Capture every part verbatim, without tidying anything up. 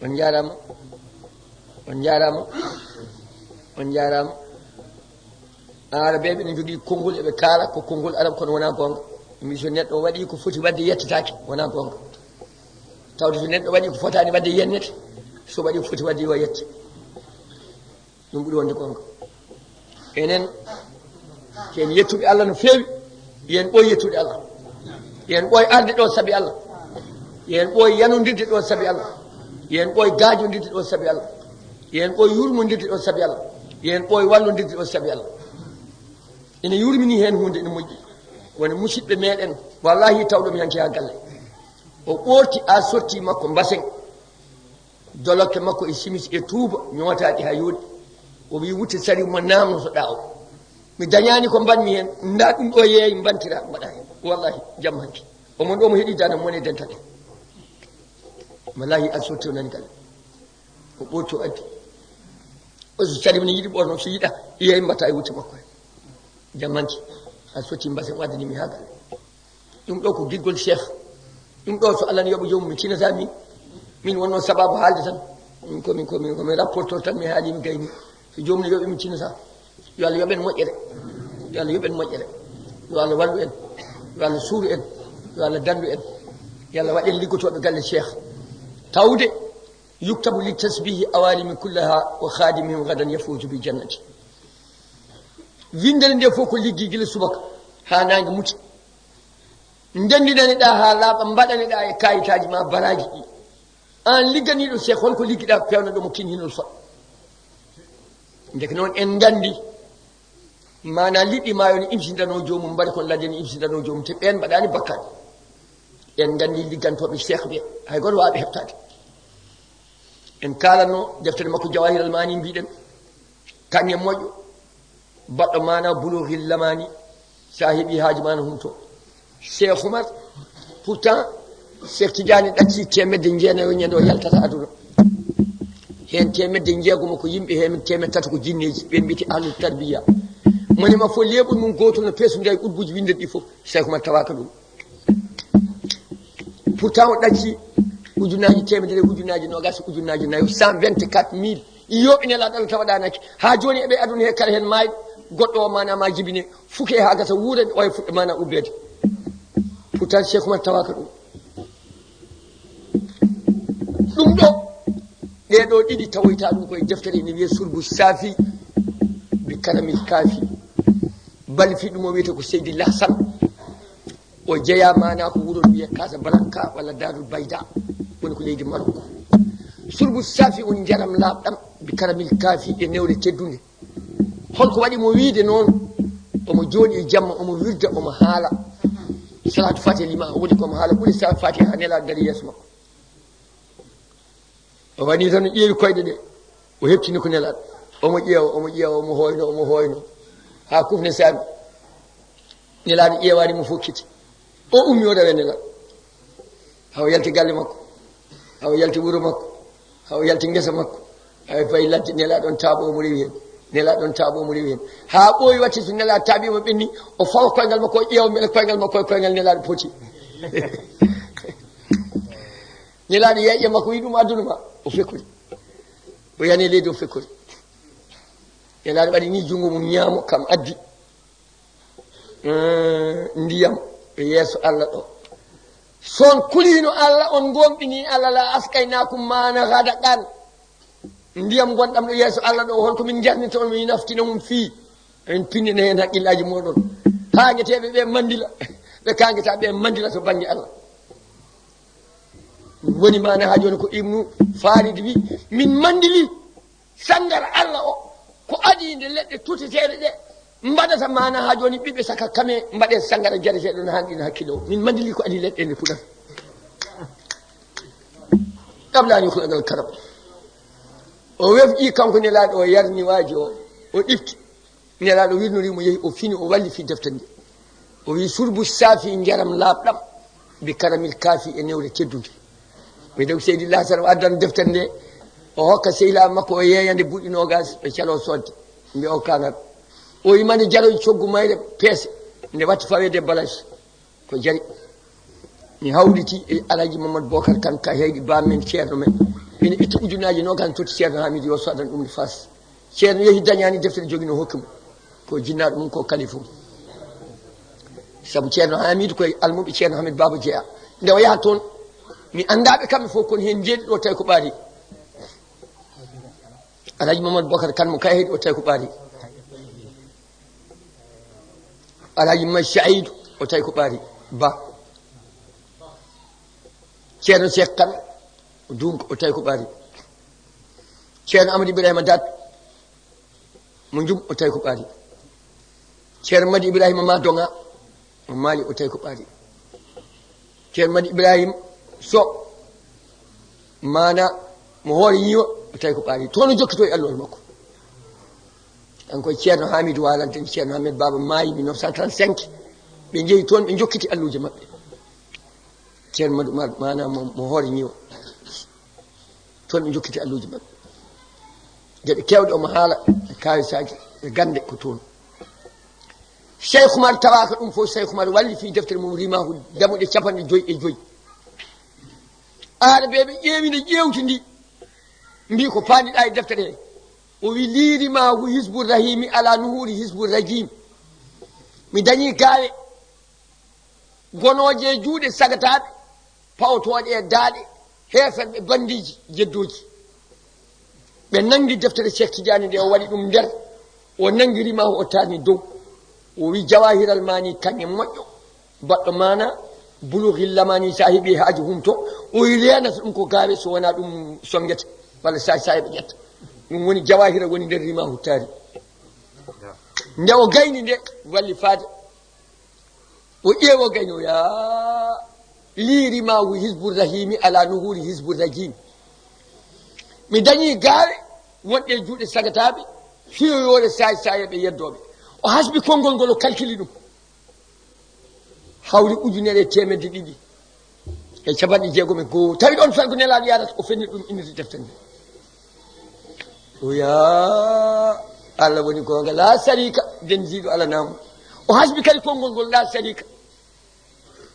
On njaaraama. On njaaraama. On njaaraama. Arabeeɓe ne njogii konngol, eɓe kaala ko konngol arab, kono wonaa goonga. Ɓe mbii, so neɗɗo waɗii ko foti waɗde, yettetaake, wonaa goonga. Tawde so neɗɗo waɗii ko fotaani waɗde, yennete, so waɗii ko foti waɗde, yo yette. Ɗum ɓuri wonde goonga. Enen, ko en yettuɓe Allah no feewi, yo en ɓooy yettude Allah. Yo en ɓooy arde ɗo sabi Allah. Yo en ɓooy yanondirde ɗo sabi Allah. Yo en ɓooy gaajondirde ɗo sabi Allah. Yo en ɓooy yurmondirde ɗo sabi Allah. Yo en ɓooy wallondirde ɗo sabi Allah. Ene yurmini heen huunde, ene moƴƴi. Woni musidɓe meɗen, wallahi, tawɗo mi hanki haa galle. O ɓoorti a sotti makko mbasen. Dolokke makko e simis e tuuba ñootaaɗi haa yooɗi. O wii, "Wutte sari mo naamnotoɗaa o. Mi dañaani ko mbaɗmi heen. Ndaa ɗum ɗo yeey mbantira mbaɗa heen. Wallahi, jam hanki. Omon ɗo mo heɗi dana mone dental en." Wallahi, a sotti o nani galle. O ɓoorti o addi. O so sari mo ne yiɗi ɓoorno, so yiɗa, yeey mbata e wutte makko heen. Jam hanki, a sotti mbasen o addani mi haa galle. Ɗum ɗo ko giggol Cheikh. Ɗum ɗo so Allah ne yoɓa joomum, mi tinata min. Min wonno sababu haalde tan. Min ko min, ko min, ko min rapporteur tan mi haali mi gayni. So joomum ne yoɓi mi tinata. Yo Allah yoɓen moƴƴere. Yo Allah yoɓen moƴƴere. Yo Allah wallu en. Yo Allah suuru en. Yo Allah dandu en. Yo Allah waɗen liggotooɓe galle Cheikh. Tawde yuktabu li tasbihi awalimi kullaha wa khadimihim gadan yafuzu bi jannati. Winndere nde fof ko liggi gila subaka haa naange muti. Ndenndinani ɗa haa laaɓa, mbaɗani ɗa e kayitaaji ma baraaji ɗi. Aan ligganiiɗo Seek, holko liggiɗa peewna ɗo mo kin hinol fot? Ndeke noon en nganndi, maanaa liɗɗi maayo ne imsindanoo joomum, mbaɗi kon ladde ne imsindanoo joomum, te ɓeen mbaɗaani bakkaat. En nganndi liggantooɓe Seek ɓe, hay gooto waawaɓe heɓtaade. En kaalanno deftere makko Jawahir al Maani, mbiɗen, kaŋŋe moƴƴo, baɗɗo maana Bulughil Lamaani, sa heɓi haaju ma na humto. Cheikh Oumar, pourtant, Cheikh Tidiane ɗacci teemedde jeenayo ñande o yaltata aduna. Heen teemedde jeegom ko yimɓe, heen teemedde tati ko jinneeji, ɓe mbiyete ahlu tarbiya. Moni ma fof leeɓol mum gootol no peesude e qutbuuji winndeɗi ɗi fof, Cheikh Oumar tawaaka ɗum. Pourtant, o ɗacci ujunnaaji teemedere, ujunnaaji noogaas, ujunnaaji nayo, cent vingt-quatre mille. Iyooɓe Nelaaɗo Allah tawa ɗaanake. Haa jooni eɓe aduna he kala heen maayɗo, goɗɗo o maana ma jibine, fuke haa gasa wuurani, oya fuɗɗo maana ubbeede. Pourtant, Cheikh Oumar tawaaka ɗum. Ɗum ɗo, ɗee ɗo ɗiɗi tawoyta ɗum koye deftere ene wiyee Sulbu Saafi bi Karamil Kaafi. Balfi ɗum o wiyetee ko Seydi Lahsan. O jeyaa maanaa ko wuro no wiyee Casablanca walla Darul Bayda, woni ko leydi Marok. Sulbu Saafi woni njaram laaɓɗam bi Karamil Kaafi e newre teddunde. Holko waɗi mo wiyde noon? Omo jooɗi e jamma, omo wirda, omo haala. Salaatu Faatiha lima, o woni ko omo haala, ɓuri Salaatu Faatiha haa Nelaaɗo darii yeeso makko. O waɗi tan, o ƴeewi koyɗe ɗe, o heɓtini ko Nelaaɗo. Omo ƴeewa, omo ƴeewa, omo hooyno, omo hooyno, haa kufne saami. Nelaaɗo ƴeewaani mo fokkiti. O ummi, o dawi Nelaaɗo. Haa o yalti galle makko, haa o yalti wuro makko, haa o yalti ngesa makko. Hay fayi ladde, Nelaaɗo on taaɓo omo rewi heen. Nelaaɗo on taaɓo omo rewi heen. Haa ɓooyi, watti so Nelaaɗo taaɓi omo ɓenni, o fawa koyngal makko, o ƴeewa mbele koyngal makko e koyngal Nelaaɗo poti. Nelaaɗo yeeƴe makko, wi ɗum aduna ma, o fekkori. O yani e leydi, o fekkori. Nelaaɗo waɗi ni junngo mum ñaamo, kam addi, eh, ndiyam e yeeso Allah ɗo. So on kuliino Allah, on ngomɗini Allah, la askaynakum maana gadaqan. Ndiyam ngonɗam ɗo yeeso Allah ɗo, holko min njarnita on, min naftina mum fii? En pinnina heen haqqillaaji mooɗon. Kaangeteeɓe ɓe mandila, ɓe kaangeta ɓe mandila to bannge Allah. Woni maana haa jooni ko Ibnu Farid wi, min mandili sanngara Allah o, ko adiinde leɗɗe tuteteeɗe ɗe mbaɗata maana haa jooni ɓiɓɓe saka kame mbaɗe sanngara jareteeɗo no haanɗi no hakkille o. Min mandili ko adii leɗɗe nde puɗata. Qabla an yukhlaqa al karam. O wefƴi kanko Nelaaɗo, o yarni waaji o, o ɗifti. Nelaaɗo wirnori mo, yehi, o fini, o walli fii defte nde. O wi, "Surbu saafi, njaram laaɓɗam, bi karamil kaafi, e newre teddunde." Ɓe daw Seydi Lahsan o addan deftere nde, o hokka sehilaaɓe makko, o yeeya nde buuɗi noogaas, ɓe calo soodde, mbiya o kaangal. O yimani jaroy coggu mayre peese, nde watti faweede balance, ko jari. Mi hawriti e Alhaji Mamadou Bocar Kane ka heyɗi baamen ceerno men. ina itta ujunnaaji noogaas, totti Ceerno Hamiidu yo soodan ɗum Faas. Ceerno yehi dañaani deftere, jogino hokki mo. Ko jinnaaɗo mum, ko kalifu mum. Sabu Ceerno Hamiidu koye almuɓe Ceerno Hamiidu Baaba jeyaa. Nde o yaha toon, mi anndaa ɓe kamɓe fof, kono heen jeeɗiɗo o tawi ko ɓaari. Alhaji Mamadou Bokar Kan mo Kayhayɗi o tawi ko ɓaari. Alhaji May Saïdou o tawi ko ɓaari. Ba. Ceerno Seek Kan o Duunko o tawi ko ɓaari. Ceerno Amadou Ibrahima Dat mo Njum o tawi ko ɓaari. Ceerno Madi Ibrahima Ma Donga mo Mali o tawi ko ɓaari. Ceerno Madi Ibrahima Sow mana mo Hoore Ñiiwa o tawi ko ɓaari. Toon o jokkito e alluwal makko. Kanko e Ceerno Hamiidu Waalante, Ceerno Hamiidu Baaba maayi mille neuf cent trente-cinq. Ɓe njehi toon, ɓe njokkiti alluuje maɓɓe. Ceerno Madu Umar, maanaam mo, mo Hoore Ñiiwa. Toon ɓe njokkiti alluuje maɓɓe. Geɗe keewɗe omo haala e kaawisaaji e gannde ko toon. Cheikh Oumar tawaaka ɗum fof, Cheikh Oumar walli fii deftere mum Rimaahu, damuɗe capanɗe joyi e joyi. Aarabeeɓe ƴeewi nde, ƴeewtidi, mbii ko paandiɗaa e deftere he. O wi: "Lii Rimaahu Hizbu Rahiimi alaa nuhuuri Hizbu Rajiim." Mi dañii gaawe gonooje e juuɗe sagataaɓe, pawotooɗe e daaɗe heeferɓe, banndiiji jeddooji. Ɓe nanngi deftere Cheikh Tidiane nde, o waɗi ɗum nder, o nanngi Rimaahu, o taarni dow. O wi: "Jawaahiral Maani kaŋŋe moƴƴo, baɗɗo maana, Buluughil Lamaani, so a heɓii haaji humto." O wi: "Reenata ɗum ko gaawe, so wonaa ɗum sonngete, walla saay saay ɓe ƴetta." Ɗum woni Jawaahira woni nder Rimaahu taari. Nde o gayni nde, walli faade. O ƴeewo gayno, yaa, "Lii Rimaahu Hizbu Rahiimi alaa nuhuuri Hizbu Rajiim." Mi dañii gaawe wonɗe e juuɗe sagataaɓe, fiyoyoore saay saayeeɓe yeddooɓe. O hasbi konngol ngol, o kalkili ɗum. Hawri ujunere e teemedde ɗiɗi e capanɗe jeegom e goo. Tawi ɗoon fergo nelaaɗo yaarata, o fenni ɗum, innirde deftere nde. O yaa, Allah woni goonga, laa sariika, dendiiɗo Allah naamu. O hasbi kadi konngol ngol, laa sariika.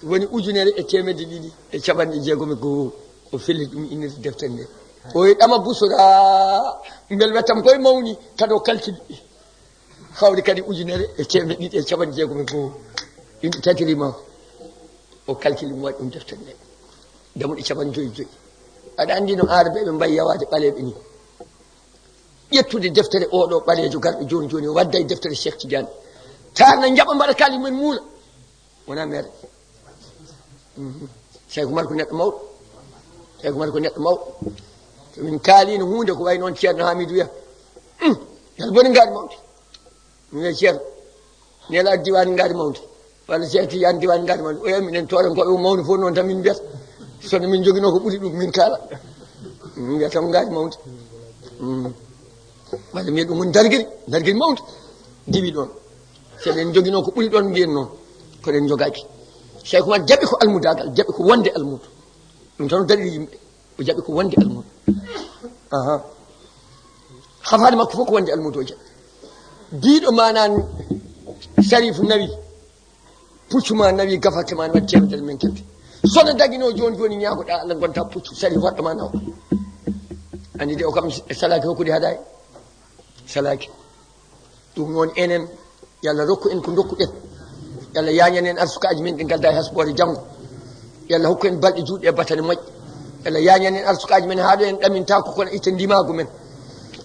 Woni ujunere e teemedde ɗiɗi e capanɗe jeegom e goo, o felli ɗum, innirde deftere nde. O wi: "Ɗama Busra, mbel wettam koye mawni, kadi o kalkili." Hawri kadi ujunere e teemedde ɗiɗi e capanɗe jeegom e goo. Yimɓe tati rima, o kalkili mo, waɗi ɗum deftere nde. Damuɗe capanɗe joyi joyi. Aɗa anndi no Aarabeeɓe mbayi yawaade ɓaleeɓe ni. Ƴettude deftere oɗo ɓaleejo garɗo jooni jooni, o wadda e deftere Cheikh Tidiane. Taarna, njaɓa, mbaɗa kali men muula. Wonaa meere. Mhm. Cheikh Oumar ko neɗɗo mawɗo. Cheikh Oumar ko neɗɗo mawɗo. To min kaaliino huunde ko wayi noon Ceerno Hamidou wiya: "Hum, yal boni ngaari mawde." Mi wiya: "Ceerno, nelaaɗo diwaani ngaari mawde, walla Cheikh Tidiane diwaani ngaari mawde?" O wiya: "Minen Toorankooɓe ko mawni fof noon tan min mbiyata. Sono min njoginoo ko ɓuri ɗum, min kaala." Min mbiyata tan ko ngaari mawde. Mm. Walla mbiya ɗum woni dargiri, dargiri mawde diwi ɗoon. So eɗen njoginoo ko ɓuri ɗoon, mbiyen noon. Ko ɗen njogaaki. Cheikh Oumar jaɓi ko almudaagal, jaɓi ko wonde almuudo. Ɗum tan o dariri yimɓe. O jaɓi ko wonde almuudo. Aha. Hafaade makko fof ko wonde almuudo o jaɓi. Biiɗo ma naan Sarifu nawi, puccu ma nawi, gafarte ma ne waɗi teemedere men kebde. Sono daginoo jooni jooni, ñaagoɗaa Allah, ngonta puccu, Sarifu waɗɗo ma nawa. Anndi de, o kam salaaki hokkude hadaaya. Salaaki. Ɗum noon, enen, yo Allah rokku en ko ndokkuɗen. Yo Allah yaañan en arsukaaji men ɗi ngalda e hasboore janngo. Yo Allah hokku en balɗe juutɗe e batane moƴƴe. Yo Allah yaañan en arsukaaji men haa ɗo en ɗamintaako, kono itta ndimaagu men.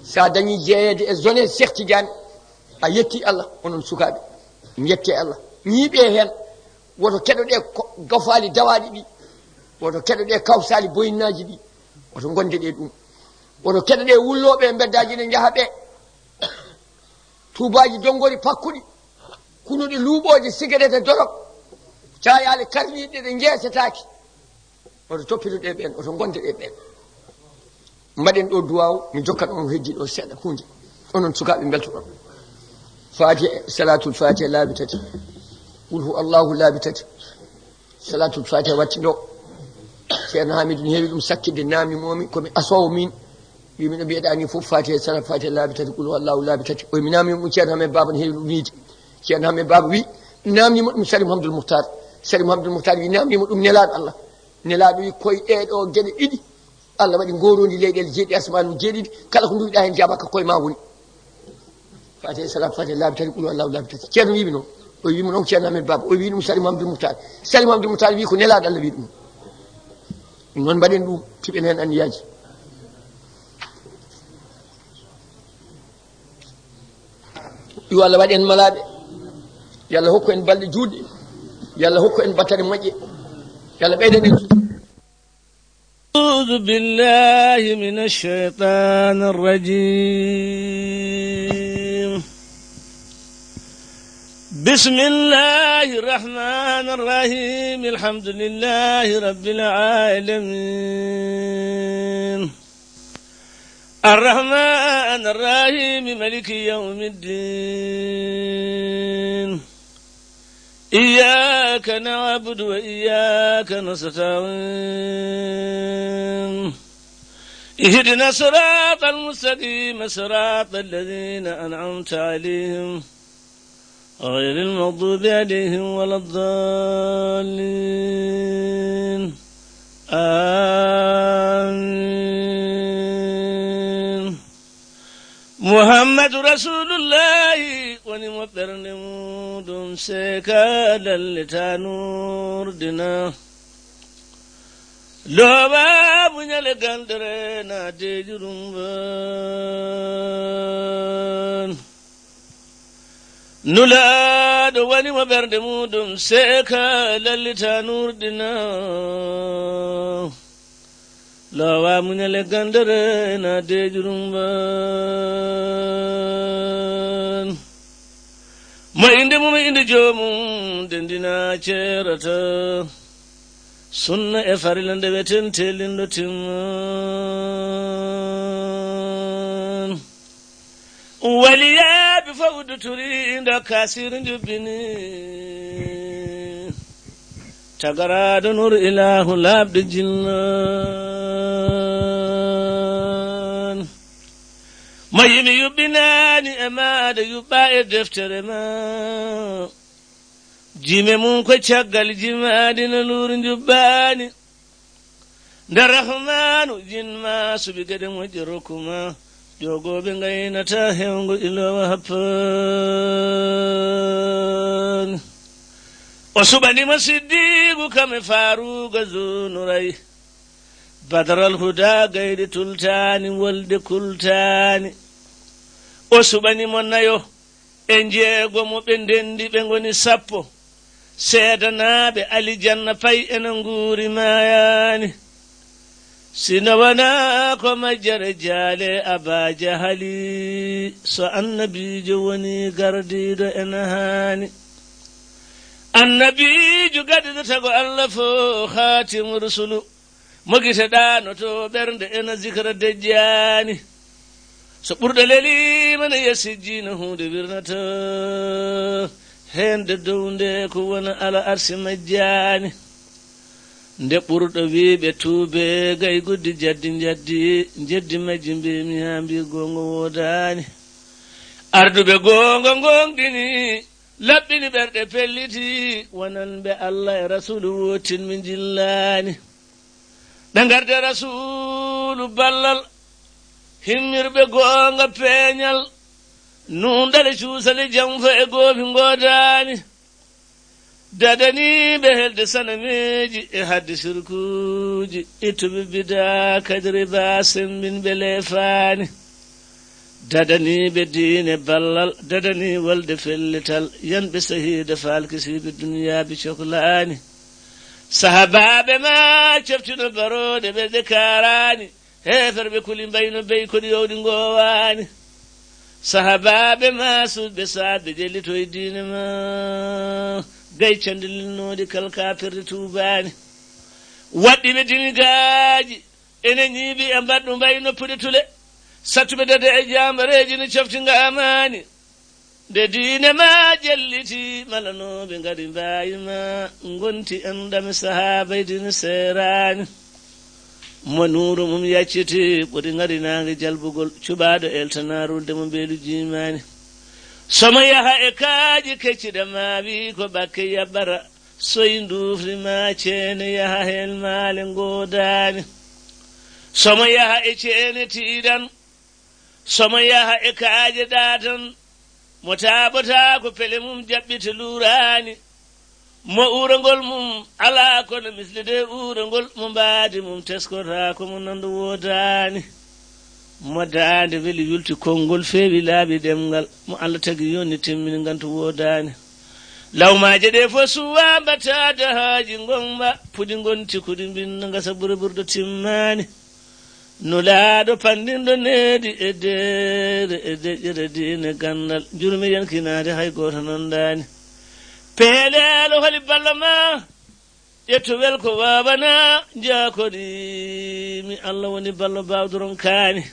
So a dañii jeyeede e zone Cheikh Tidiane, a yetti Allah. Onon sukaaɓe, njette Allah, ñiiɓe heen. Woto keɗoɗe ko-, gafaali dawaaɗi ɗi. Woto keɗoɗe kawsaali boyinnaaji ɗi. Woto ngonde ɗe ɗum. Woto keɗoɗe wullooɓe e mbeddaaji ɗi, njaha ɓe. Tuubaaji donngori pakkuɗi, kunuɗe luuɓooje, sigaret e dorog, caayaale karniiɗe ɗe njeesetaake. Oto toppito ɗe ɓeen, oto ngonde ɗe ɓeen. Mbaɗen ɗo duwaaw, mi jokkat on heddi ɗo seeɗa huunde. Onon sukaaɓe, mbeltoɗon. Faatiha, Salaatul Faatiha laabi tati. Qul hu Allahu laabi tati. Salaatul Faatiha watti ɗo. Ceerno Hamidou ne heewi ɗum sakkitde, naamni moomi ko mi asoowo miin. Wi mi no mbiyeɗaa ni fof, Faatiha, Salaatul Faatiha laabi tati, Qul hu Allahu laabi tati. O wi mi naamni mo ɗum, Ceerno Hamidou Baaba ne heewi ɗum wiide. Ceerno Hamidou Baaba wi, naamni mo ɗum Sharif Mouhamadoul Mouhtar. Sharif Mouhamadoul Mouhtar wi, naamni mo ɗum Nelaaɗo Allah. Nelaaɗo wi, koye ɗee ɗo geɗe ɗiɗi, Allah waɗi ngooroondi leyɗeele jeeɗiɗi, asamaanu jeeɗiɗi, kala ko nduwiɗaa heen jaabaka, koye ma woni. Fatiha, Salaatul Fatiha laabi tati, Qul Huwallahu laabi tati. Ceerno wiimi noon, o wiimi noon ko Ceerno Amen Baaba, o wiimi ɗum Salim Mamadou Moutar. Salim Mamadou Moutar wii ko Nelaaɗo Allah wii ɗum. Ɗum noon mbaɗen ɗum, piɓen heen anniyaaji. Yo Allah waɗ en malaaɓe. Yo Allah hokku en balɗe juutɗe. Yo Allah hokku en battane moƴƴe. Yo Allah ɓeydan en. أعوذ بالله من الشيطان الرجيم. بسم الله الرحمن الرحيم. الحمد لله رب العالمين. الرحمن الرحيم. ملك يوم الدين. إياك نعبد وإياك نستعين. اهدنا الصراط المستقيم، صراط الذين أنعمت عليهم، غير المغضوب عليهم ولا الضالين. آمين. محمد رسول الله، woni mo ɓernde muɗum seeka lallita nuurdina. Loowa muñal e gandere na deeƴu ɗum ban. Nulaaɗo woni mo ɓernde muɗum seeka lallita nuurdina. Loowa muñal e gandere na deeƴu ɗum ban. Mo innde mum e innde joomum, denɗina ceerata. Sunna e farilla nde weten teelinɗo timman. Waliyaaɓe fof uddu turi, ndokka sir njubbini. Tagaraaɗo nur ilaahu laaɓɗo jinnan. Mo yimi yuɓɓinaani e maade yuɓɓa e deftere ma. Jime mum ko caggal jimaadi no luuri njubbaani. Nde Rahmaanu jinma suɓi geɗe moƴƴe rokku ma. Jogooɓe ngaynata hewngo iloowa happaani. O suɓani mo Siddiigu kam e Faaruuga Zunuray. Badaral Huda gayɗe tultaani, wolde kultaani. O suɓani mo nayo e njeego mo ɓe ndenndi ɓe ngoni sappo. Seedanaaɓe alijanna pay ena nguuri maayaani. Sino wonaa ko majjere jaale Aba Jahali, so annabiijo woni gardiiɗo ena haani. Annabiijo gaɗiɗo tago Allah fof, Haatimu Rusulu. Mo gite ɗaanoto ɓernde ena zikra dejjaani. So ɓurɗo leliima ne yesijjiino huunde wirnata. Heen de dow nde ko wona ala arsi majjaani. Nde ɓurɗo wiiɓe tuube gay guddi jaddi njaddi, njeddi majji mbiimi haa mbi goonga woodaani. Arduɓe goonga ngoongɗini, laɓɓini ɓerɗe pelliti, wonanɓe Allah e Rasuulu wootin mi njillaani. Ɓe ngarde Rasuulu ballal, himmirɓe goonga peeñal, nuunɗale cuusale jamfa e goofi ngoodaani. Dadaniiɓe helde sanameeji e hadde sirkuuji, ittuɓe bidaa kadi riba sembinɓe leefaani. Dadaniiɓe diine ballal, dadanii wolde fellital, yanɓe sahiida faalkisiiɓe duniyaaɓe coklaani. Sahabaaɓe ma coftino barooɗe ɓe ɓe kaaraani, heeferɓe kuli mbayno bey koɗi yowɗi ngoowaani. Sahabaaɓe ma suuɗɓe saabɓe ƴellito e diine ma, gay candi linnooɗi kal kaafirde tuubaani. Waɗɗiiɓe dimigaaji, ene ñiiɓi e mbaɗɗu mbay noppude tule. Sattuɓe dade e jaambareeji no cofti ngaamaani. Nde diine ma ƴelliti, malanooɓe ngari mbaayi ma, ngonti enɗam e sahaaba e diine seeraani. Mo nuuru mum yacciti, ɓuri ngari naange jalbugol, cuɓaaɗo eltana rulde mo mbeelu jiimaani. So mo yaha e kaaƴe kecciɗe ma wi ko ɓakke yaɓɓata, soyi nduufri ma ceene yaha heen maale ngoodaani. Somo yaha e ceene tiiɗan, somo yaha e kaaƴe ɗaatan, mo taaɓotaako pele mum jaɓɓite luuraani. Mo uurangol mum alaa kono misli de uurangol mo mbaadi mum teskotaako mo nanndo woodaani. Mo daande weli yulti konngol feewi laaɓi ɗemngal, mo Allah tagi yoni timmini ngantu woodaani. Lawmaaje ɗe fof suwaa mbattaade haaji ngonmba, puɗi ngonti kuɗi mbinna ngasa ɓure ɓurɗo timmaani. Nulaaɗo panndinɗo needi e deere e deƴƴere diine ganndal, jurmi yankinaade hay gooto nanndaani. Peeleelo holi ballo ma, ƴettu wel ko waawana, njaakori mi Allah woni ballo baawdo ronkaani.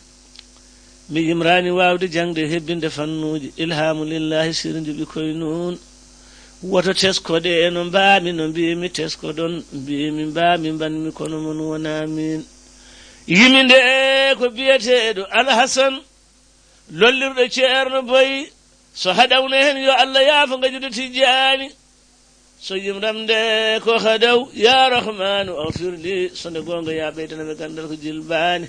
Mi yimraani waawde jaŋde hebbinde fannuuji, ilhaamu lillaahi sirnji ɓikkoy nuun. Woto teskoɗe no mbaami, no mbiimi teskoɗon, mbiimi mbaami mbanmi kono mon wonaa miin. Yimi nde ko biyeteeɗo Alhasan, lollirɗo Ceerno Boy, so haɗawno heen yo Allah yaafo ngajude Tijjaani. So yimram nde ko haɗaw, ya Rahmaanu, agfir li, so nde goonga ya ɓeydanami ganndal ko jilbaani.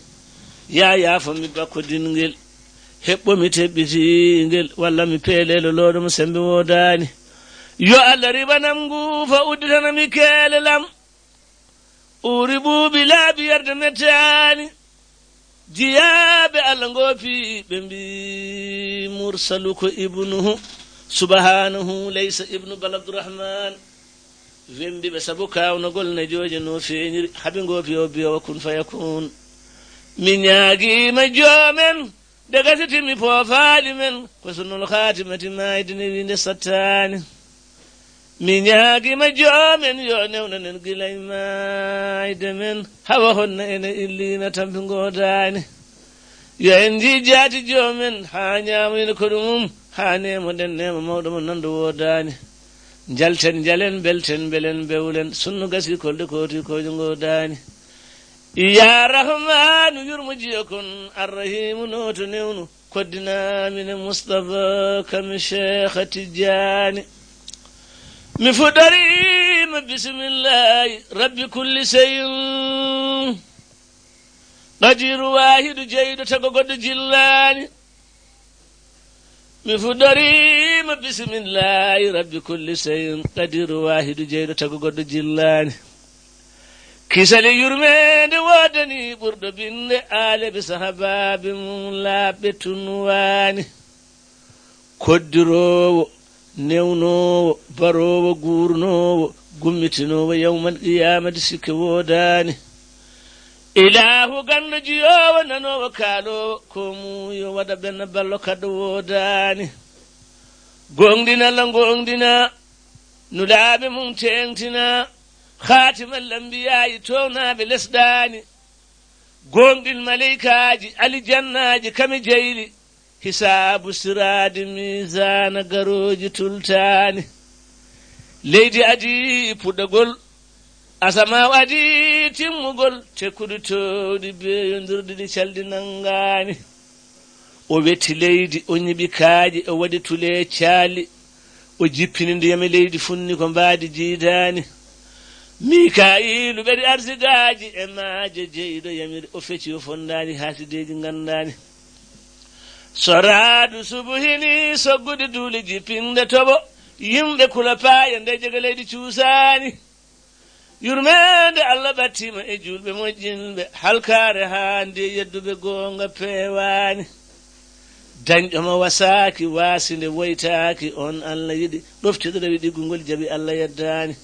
Ya yaafo mi bakko dingel, heɓɓo mi teɓɓitingel, walla mi peeleelo looɗo mo semmbe woodaani. Yo Allah ribanam nguufo, udditana mi keelelam. Uri ɓuuɓi laabi yerde mettaani. Jiyaaɓe Allah ngoopi ɓe mbi mursalu ko ibnuhu. Subhanahu laysa ibnu bal Abdurrahman. Wembiɓe sabu kawnagol najooje no feeñiri. Haɓe ngoopi o biyowo kun fayakun. Mi ñaagiima joomen. Nde gasiti mi foofaali men, ko sunnul khaatimati maayde ne wiinde sattaani. Mi ñaagiima joomen yo newnanen gila e maayde men, hawa honna ene illiina tampi ngoodaani. Yo en njii jaati joomen, haa ñaamoyno ko ɗum, haa neemoɗen neema mawɗo mo nanndo woodaani. Njalten njalen, mbelten mbelen, mbewlen, sunnu gasi kolde kooti koojo ngoodaani. Ya Rahmaanu, yurmo jiyo kon, Arrahiimu, nooto newnu, koddinaa mine Mustafa kam Cheikh Tidiane. Mi fuɗɗoriima bismillaahi, Rabbi kulli shay'in. Qadiiru waahidu jeyɗo tago goɗɗo jillaani. Mi fuɗɗoriima bismillaahi, Rabbi kulli shay'in, Qadiiru waahidu jeyɗo tago goɗɗo jillaani. Kisali yurmeende woodani ɓurɗo binnde aaleɓe sahabaaɓe mum laaɓɓe tunwaani. Koddiroowo, newnoowo, baroowo, guurnoowo, gummitinoowo yawmal qiyaamati sikke woodaani. Ilaahu ganndo jiyoowo, nanoowo, kaaloowo, ko mum yo waɗa ɓenna ballo kaɗɗo woodaani. Gooŋɗina Allah, gooŋɗina, nulaaɓe mum teeŋtina, khaatima lambiyaayi, toownaaɓe lesɗaani. Gooŋɗin maleykaaji, alijannaaji, kame jeyli, hisaabu siraadi miisaana garooji tultaani. Leydi adii puɗɗagol, asamaaw adii timmugol, tekkuɗi toowɗi beeyondirɗi ɗi calɗi nanngaani. O wetti leydi, o ñiɓi kaaƴe, o waɗi tule caali, o jippini ndiyam e leydi funni ko mbaadi jiidaani. Mikaayiilu ɓeri arsigaaji e maaje jeyɗo yamiri, o fecci o fondaani haasideeji nganndaani. Soraadu subuhini soggude duule jippinde toɓo, yimɓe kula paaya nde jega leydi cuusaani. Yurmeende Allah ɓattiima e juulɓe moƴƴinɓe, halkaare haandi e yedduɓe goonga peewaani. Dañɗo mo wasaaki, waasinde woytaaki, on Allah yiɗi, ɗoftiɗo rewi ɗiggungol jaɓi Allah yeddaani.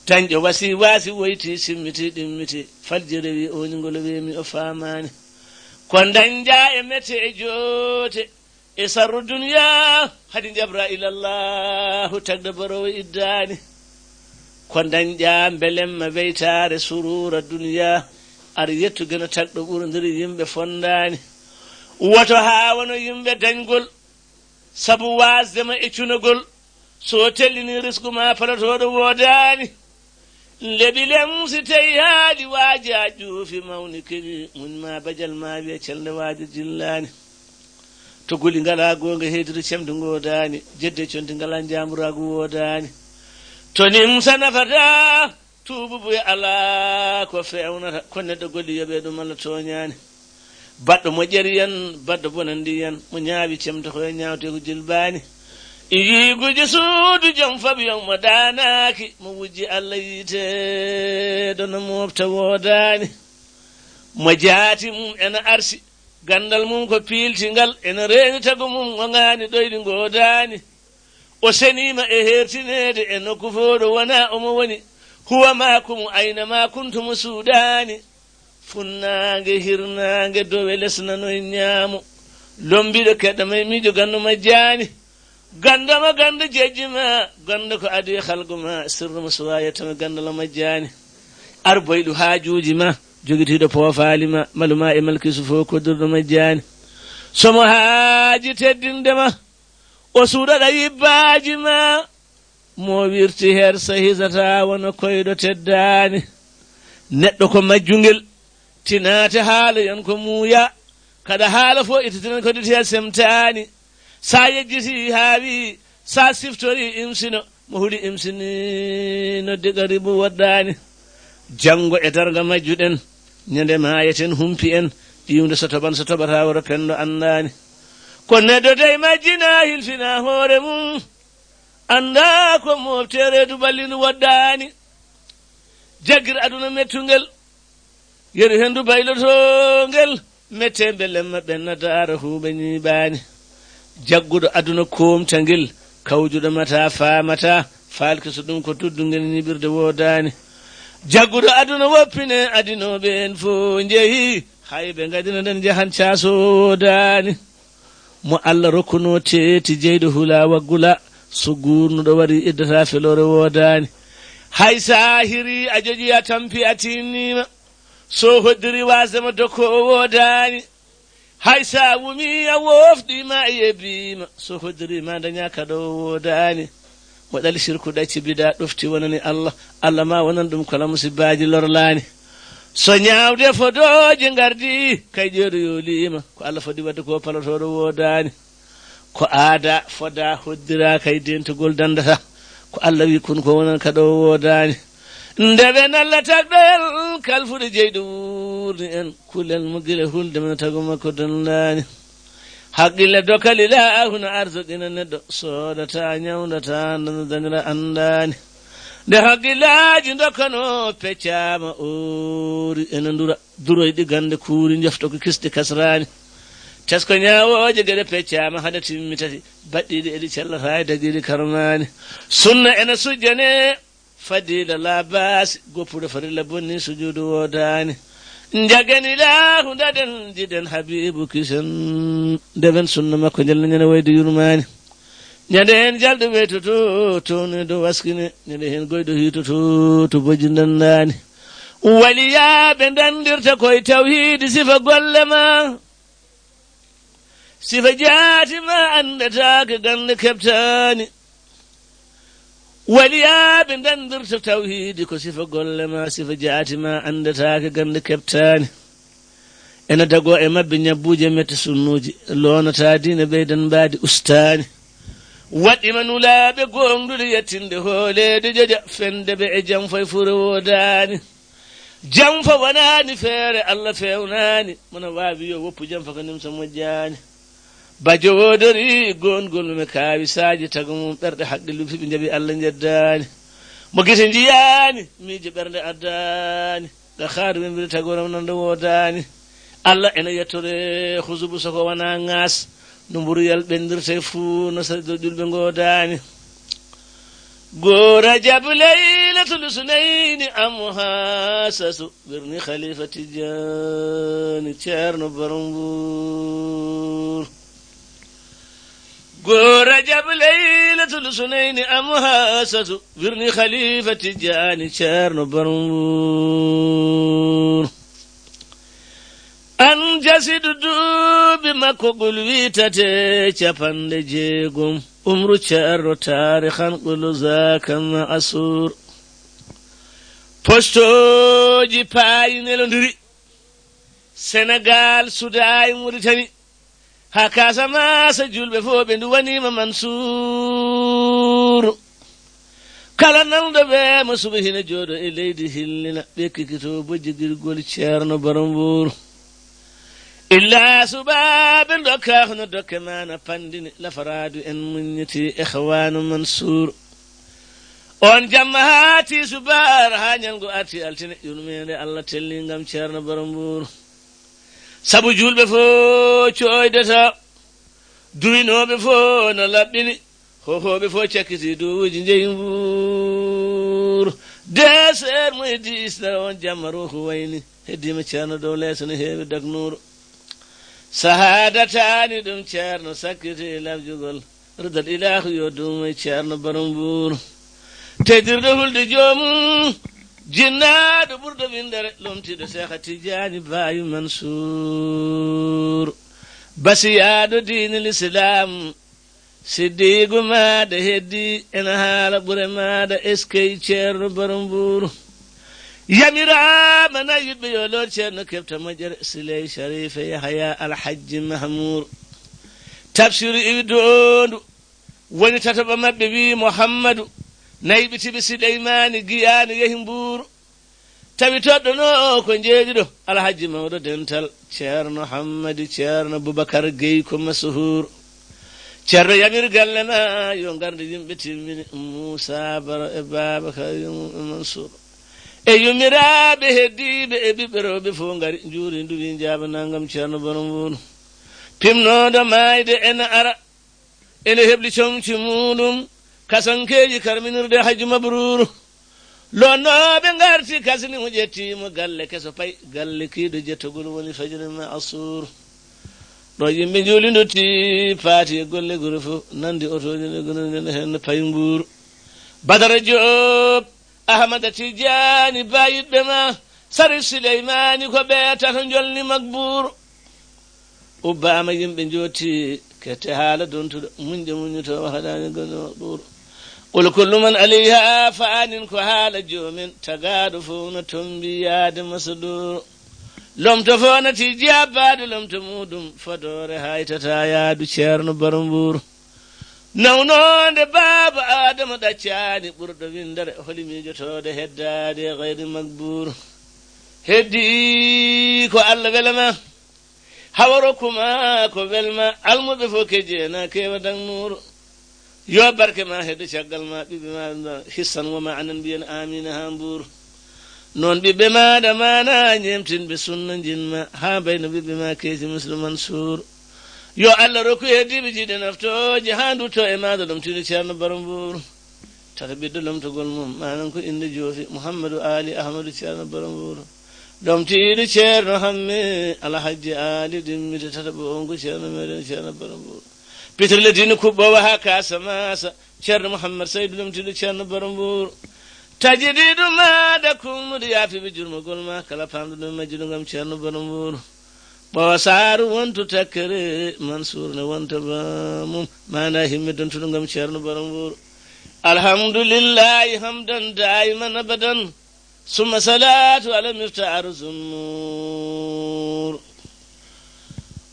Dañɗo wasi, waasi, woyti, simmiti, ɗimmiti, falji rewi, ooñi ngol weemi, o faamaani. Ko dañɗa e mette e joote, e sarru duniya, hadi Jabraa'il Allahu tagɗo borowo iddaani. Ko dañɗa mbelemma weytaare suruura duniya, ar yettu geno tagɗo ɓurndiri yimɓe fondaani. Woto haa wano yimɓe dañgol, sabu waasde ma e cunagol, so tellini risku ma palotooɗo woodaani. Leɓi lemsi tawi haali waaji a ƴuufi mawni kewi, muñ ma bajal ma wiya celde waajo jillaani. To guli ngala goonga heydude cemde ngoodaani, jedde conti ngala njaamburaagu woodaani. To nimsa nafata, Tuubu buy alaa ko feewnata, ko neɗɗo golli yoɓee ɗum, Allah tooñaani. Baɗɗo moƴƴere yan, baɗɗo bonannde yan, mo ñaawi cemta ko e ñaawte ko jilbaani. Yiiguji suudu jom faɓi on mo daanaaki, mo wujji Allah yiite ɗo no moofta woodaani. Mo jaati mum ena arsi, ganndal mum ko piiltingal, ena reeni tago mum o ŋaani ɗoyɗi ngoodaani. O seniima e heertineede e nokku fof ɗo wonaa omo woni. Huwa maakumu ayna maa kuntumu suuɗaani. Funnaange, hirnaange, dowe les nano e ñaamo. Lombiɗo keɗɗa may miijo ganndo majjaani. Ganndo ma ganndo jejji ma, ganndo ko adii halgu ma, sirru mo suwaa yettama ganndo la majjaani. Ar boyɗo haajuuji ma, jogitiiɗo poofaali ma, malu ma e malkisu fof koddirɗo majjaani. Somo haaji teddinde ma, o suuɗaɗa yibbaaji ma, mo wirti her sa hisata wano koyɗo teddaani. Neɗɗo ko majjungel, tinaate haala yon ko muuya, kaɗa haala fof ittitiren ko ditiya semtaani. Sa yejjiti haawi, sa siftori imsino, mo huli imsini noddi garibu woɗɗaani. Janngo e darga majjuɗen, ñande maayeten humpi en, ƴiwde so toɓan so toɓata woro penndo anndaani. Ko neɗɗo dey majjina hilfina hoore mum, annda ko moftere du ballinu woɗɗaani. Jaggir aduna mettungel, yeru hendu baylotongel, mette belemma ɓenna daara huuɓe ñiiɓaani. Jagguɗo aduna koomtangel, kawjuɗo mata faamata, faalki so ɗum ko tuddungel ñiɓirde woodaani. Jagguɗo aduna woppine adinooɓe en fof njehi, hay ɓe ngadina nden njahan caaso woodaani. Mo Allah rokkuno teeti jeyɗo hula waggula, so guurnuɗo wari iddata feloore woodaani. Hay sa hiri a joƴi a tampi a tinnima, so hoddiri wasdema dokko o woodaani. Hay sa wumi a wofɗima a yebbima, so hoddiri ma daña kaɗo o woodaani. Mo ɗali sirku ɗacci bida ɗofti wonani Allah, Allah ma wonan ɗum kala musibbaji lorlaani. So ñaawde fodooji ngardi kay ƴeeru yoliima, ko Allah fodi wadde ko palotooɗo woodaani. Ko aada foda hoddira kay dentugol dandata, ko Allah wi kun ko wonan kaɗo woodaani. Nde ɓe nalla tagɗoyal kalfuɗe jeyɗo wuurni en, kulen mo gila hulde men tago makko dandaani. Haqqille dokal ilaahu no arsuqina neɗɗo, soodata ñawdata nana dañra anndaani. Nde haqqillaaji dokkano peccama oori ena ndura, duroyɗi gande kuuri jofta ko kisɗi kasraani. Tesko ñaawooje geɗe peccama hade timmi tati, baɗɗiɗi eɗi cellata e dagiɗi karmaani. Sunna ena sujjane fadila labasi, goppuɗo farilla bonni sujudu woodaani. Njagen ilaahu ndaɗen jiɗen habibu kisen, ndewen sunna makko njel no ñande wayde yurmaani. Ñande heen jalɗo weytoto towneɗo waskine, ñande heen goyɗo hiitoto to bojji ndandaani. Waliyaaɓe ndandirta koye tawhiidi sifa golle ma. Sifa jaati ma anndataake gannde keɓtaani. Waliyaaɓe ndandirta tawhiidi ko sifa golle ma, sifa jaati ma anndataake gannde keɓtaani. Ena dago e maɓɓe ñabbuuje mette sunnuuji, loonata diine ɓeydan mbaadi ustaani. Waɗɗima nulaaɓe gooŋɗude yettinde hooleede joja, fende ɓe e jam fay fure woodaani. Jam fa wanaani feere, Allah feewnaani. Mona waawi yo woppu jam fa ko nimsa moƴƴaani. Bajo woodori goongol mum e kaawi saaji, tago mum ɓerɗe haqqillu fiɓi njaɓi Allah njeddaani. Mo gite njiyaani, miijo ɓernde addaani. Ga xaadu wembiri tago rawnande woodaani. Allah ena yettore husubu soko wona ŋaas. No mburuyal ɓenndirte fuu, no sarɗo ƴulɓe ngoodaani. Go Rajab laylatul sunayni am hasasu, wirni Khalifa Tijani Ceerno Borom Mbuur. Go Rajab laylatul sunayni am hasasu, wirni Khalifa Tijani Ceerno Borom Mbuur. An jasidu duuɓi makko gul wiitate capanɗe jeegom. Umru Ceerno taarihan qulu zaaka ma'asur. Postooji paayi nelondiri. Senegaal, Sudaay, Muritani. Haa Kaasamaasa, juulɓe fof ɓe nduwaniima Mansuuru. Kala nanɗo ɓe mo suɓa hina jooɗo e leydi hillina, ɓe kikito bojji girgol Ceerno Borom Mbuuru. Illa suɓaaɓe ndokka hono dokke maana pandini, lafaraadu en muññiti Ikhwaanu Mansuur. On jamma haati subaar haa ñalngu arti altine, yurmeende Allah telli ngam Ceerno Borom Mbuuru. Sabu juulɓe fof cooydata, duwinooɓe fof no laɓɓini, hohooɓe fof cakkiti duwuuji njeyi Mbuuru. Deeseer mo heddi Isra on jamma ruuhu wayni, heddiima Ceerno dow leeso no heewi daknuuru. Sahaadataani ɗum Ceerno sakkiti lafjugol, ridal ilaahu yo duumo e Ceerno Borom Mbuuru. Tedirɗo hulde joomum, jinnaaɗo ɓurɗo winndere, lomtiiɗo Seexa Tijaani Baayu Mansuur. Basiyaaɗo diine Lislaam, siddiigu maaɗa heddi, ena haala ɓure maaɗa, eskey Ceerno Borom Mbuuru. Yamiraama na yiɗɓe yo loor Ceerno keɓta moƴƴere, Siley Sharife Yahaya Alhajji Mahmuur. Tafsiru iwi doondu, woni tataɓo maɓɓe wii Muhammadu, nayɓitiɓe Sileymaani Giyaani yehi Mbuuru. Tawi toɗɗono ko njeeɗiɗo, Alhajji mawɗo dental, Ceerno Hammadi, Ceerno Bubakar Gey ko masuhuur. Ceerno yamir galle ma, yo ngarde yimɓe timmini, Muusa Baro e Baaba Karimu e Mansuur. E yummiraaɓe heddiiɓe e ɓiɓɓe rewɓe fof ngari, njuuri nduwi njaaba nangam Ceerno Borom Mbuuru. Pimnooɗo maayde ena ara, ene hebli comci muuɗum, kasankeeji karminirde Hajji Mabruuru. Lonnooɓe ngarti, kasni mo, ƴetti mo galle keso pay, galle kiiɗo jettogol woni fajiri ma asuur. Ɗo yimɓe njuuli ndotti, paati e golle gure fof, nandi otooji ɗe gure nde heen pay Mbuuru. Badara Joob, Ahmada Tijaani, baayiɗɓe ma, Sari Sileymaani ko ɓe tato njolni Magbuuru. Ubbaama yimɓe njotti, kette haala dontuɗo, muñƴo muññoto, wahadaani gono ɗuuro. Qul kullu man alayha fanin ko haala joomen, tagaaɗo fof no tombi yaade masduuro. Lomto fof nati jabbaade lomto muuɗum, fodoore haytata yaadu Ceerno Borom Mbuuru. Nawnoonde Baaba Aadama ɗaccaani, ɓurɗo winndere, holi miijotoode heddaade e gayri Magbuuru. Heddi ko Allah wela ma. Hawa rokku ma ko welma, almuɓe fof kejji ena keewa daŋ nuuru. Yo barke ma heddo caggal ma, ɓiɓɓe ma no hissan wo ma anan mbiyen amiina haa Mbuuru. Noon ɓiɓɓe ma ɗamaana ñeemtinɓe sunna njin ma, haa mbayno ɓiɓɓe ma keesi Muslim Mansuur. Yo Allah rokku heddiiɓe jiiɗe naftooje haa ndutto e maaɗa ɗomtiiɗo Ceerno Baro Mbuuru. Tata ɓiɗɗo lomtogol mum, manan ko innde joofi, Muhammadu Aali Ahmadu Ceerno Baro Mbuuru. Ɗomtiiɗo Ceerno Hamme, Alhajji Aali Dimmite, tata ɓo on ko Ceerno meɗen Ceerno Baro Mbuuru. Pitirle diine kuɓɓoowo haa Kasamasa, Ceerno Muhammad Saydu ɗomtiiɗo Ceerno Baro Mbuuru. Tajidiiɗo maaɗa kumnude yaafiiɓe jurmogol ma, kala paamɗo ɗum majjuɗo ngam Ceerno Baro Mbuuru. Ɓoosaaru wontu takkere, Mansuur ne wonta baamum, maana himme dontuɗo ngam Ceerno Baro Mbuuru. Alhamdulillahi hamdan daiman abadan, summa salatu ala miftaaru zummuur.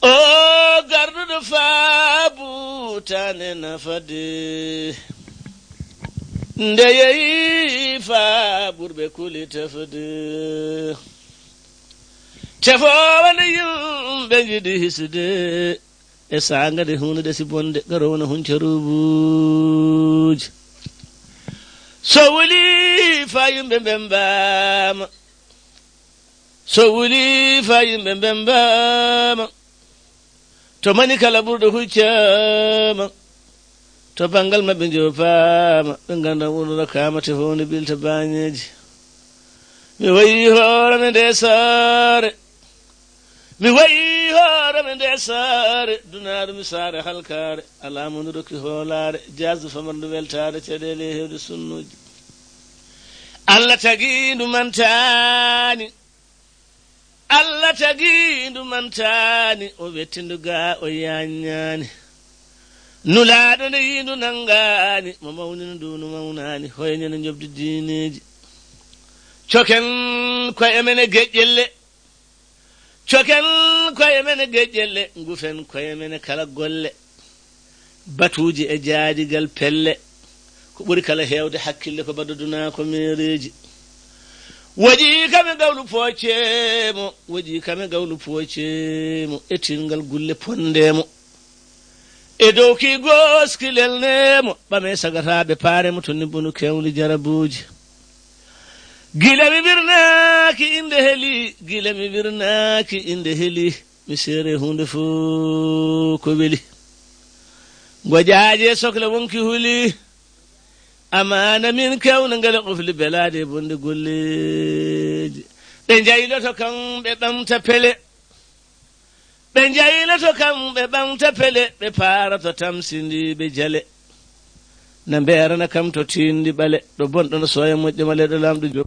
O garduɗo faabu tane nafade, nde yehi faa ɓurɓe kuli tafde. Tefoowa nde yimɓe njiɗi hisde, e saanga nde huunde ɗesi bonde, garoowo na hunca ruubuuji. So wuli faa yimɓe mbembaama, so wuli faa yimɓe mbembaama, to mani kala ɓurɗo huccaama, to banngal maɓɓe njoopaama, ɓe ngannda wuro rokkaama te fowde ɓilta baañeeji. Mi wayi hoore am e nde saare, mi wayi hoore am e nde saare, dunaaru mi saare halkaare, alaa mo ndu rokki hoolaare, jaasdu famarndu weltaare, caɗeele e heewde sunnuuji. Allah tagi ndu mantaani. Allah tagi ndu mantaani, o wettindu gaa o yaññaani. Nulaaɗo nde yii ndu nanngaani, mo mawnino ndu ndu mawnaani, hoyñene njoɓdi diineeji. Coken koye men e geƴƴelle, coken koye men e geƴƴelle, ngufen koye men e kala golle. Batuuji e jaaɗigal pelle, Ɓuri kala heewde hakkille ko baɗo dunaa ko meereeji. Woƴi kam e gawlu pooceemo, woƴi kam e gawlu pooceemo, e tinngal gulle pondeemo. E dow ki gooski lelneemo, ɓame sagataaɓe paaremo to nibbunu kewli jarabuuji. Gila mi wirnaaki innde heli, gila mi wirnaaki innde heli, mi seere huunde fof ko weli. Ngo jaaje sokla wonki huli, amaana min kewna ngala qofli belaade e bonde golleeji. Ɓe njayloto kam ɓe ɓamta pele, ɓe njayloto kam ɓe ɓamta pele, ɓe paarato tamsindiiɓe jale. Na mbeerana kam to tiindi ɓale, ɗo bonɗo no sooya moƴƴo male ɗo laamɗo jo.